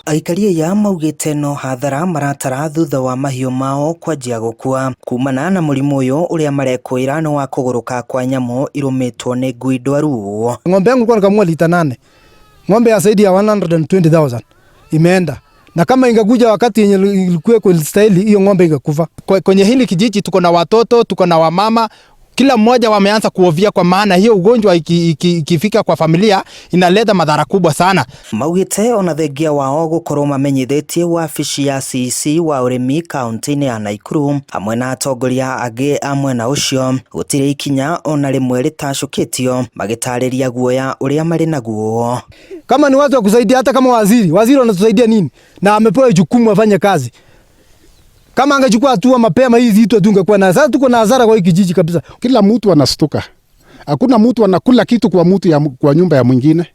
Aikari aya maugĩte no hathara maratara thutha wa mahiũ mao kwanjia gũkua kumana na mũrimũ ũyũ ũrĩa marekũĩra nĩ wa kũgũrũka kwa nyamũ irũmĩtwo nĩ ngui ndwaru. Ng'ombe yangu nilikuwa nakamua lita 8. Ng'ombe ya zaidi ya 120,000 imeenda. Na kama ingekuja wakati yenye ilikuwa kwa stahili, hiyo ng'ombe ingekufa. Kwenye hili kijiji tuko na watoto, tuko na wamama, kila mmoja wameanza kuhofia, kwa maana hiyo ugonjwa ikifika kwa familia inaleta madhara kubwa sana. Maugĩte ona thengia wao gũkorwo mamenyithĩtie wabici ya CEC wa ũrĩmi kaunti-inĩ ya Naikuru hamwe na atongoria angĩ a mwena ũcio, gũtirĩ ikinya ona rĩmwe rĩtacũkĩtio, magĩtarĩria guoya ũrĩa marĩ naguo. Kama ni watu wa kusaidia, hata kama waziri, waziri wanatusaidia nini? Na amepewa jukumu afanye kazi. Kama angechukua hatua mapema, hii vitu hatungekuwa na. Sasa tuko na hasara kwa hii kijiji kabisa. Kila mtu anastuka. Hakuna mtu anakula kitu kwa nyumba ya mwingine.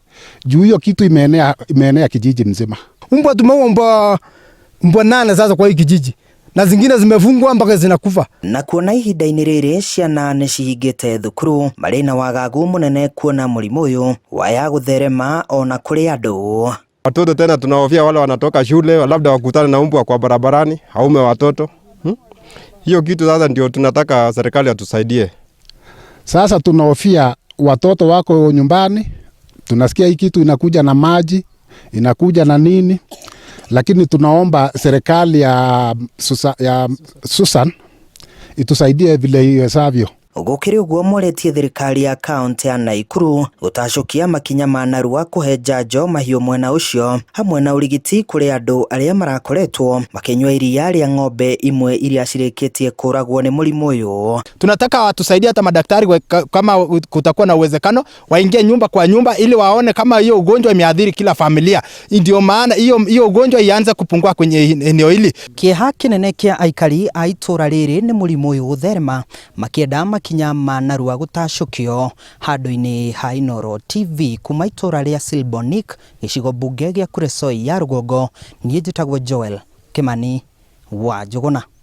Juu hiyo kitu imeenea kijiji mzima. Mbwa tumeua mbwa 8 sasa kwa hii kijiji. Na zingine zimefungwa mpaka zinakufa. Na kuona ihinda-inĩ rĩrĩ ciana nĩ cihingĩte thukuru, marĩ na wagagu mũnene kuona mũrimũ ũyũ waya gũtherema ona kũrĩ andũ. Watoto tena tunahofia wale wanatoka shule labda wakutane na umbwa kwa barabarani, aume watoto. Hiyo kitu sasa ndio tunataka serikali atusaidie. Sasa tunahofia watoto wako nyumbani, tunasikia hii kitu inakuja na maji, inakuja na nini, lakini tunaomba serikali ya Susan itusaidie vile iwezavyo. Gũkĩrĩ ũguo, morĩtie thirikari ya kaunti ya Naikuru gũtacũkia makinya ma narua kũhe njanjo mahiũ mwena ũcio hamwe na ũrigiti kũrĩ andũ arĩa marakoretwo makĩnyua iria rĩa ng'ombe imwe iria cirĩkĩtie kũragwo nĩ mũrimũ ũyũ. Tunataka watusaidie hata madaktari kama kutakuwa na uwezekano waingie nyumba kwa nyumba ili waone kama hiyo ugonjwa imeathiri kila familia. Ndio maana hiyo ugonjwa ianze kupungua kwenye eneo hili. Kĩeha kĩnene kĩa aikari a itũra rĩrĩ nĩ mũrimũ ũyũ gũtherema, makĩenda makinya ma narua gũtacũkio. Handũ-inĩ ha Inooro TV kuma itũra rĩa Silbonik, gĩcigo mbunge gĩa Kuresoi ya rũgongo, niĩ njĩtagwo Joel Kimani wa Njũgũna.